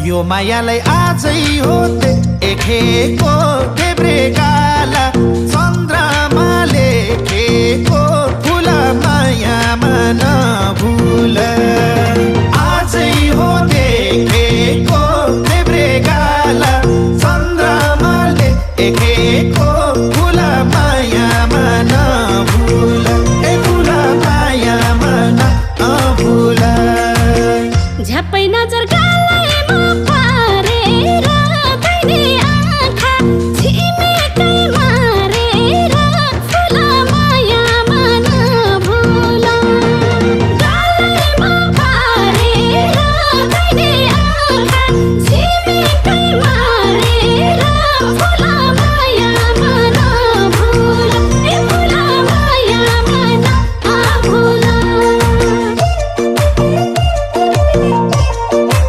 यो मायालाई आजै हो देखेको देब्रे गाला चन्द्रमाले लेखेको फुल मायामा नभुल आजै हो देखेको देब्रे गाला चन्द्रमाले लेखेको फुल मायामा नभुल ए फुल मायामा नभुल झ्याप्पै नजर गालैमा पारेर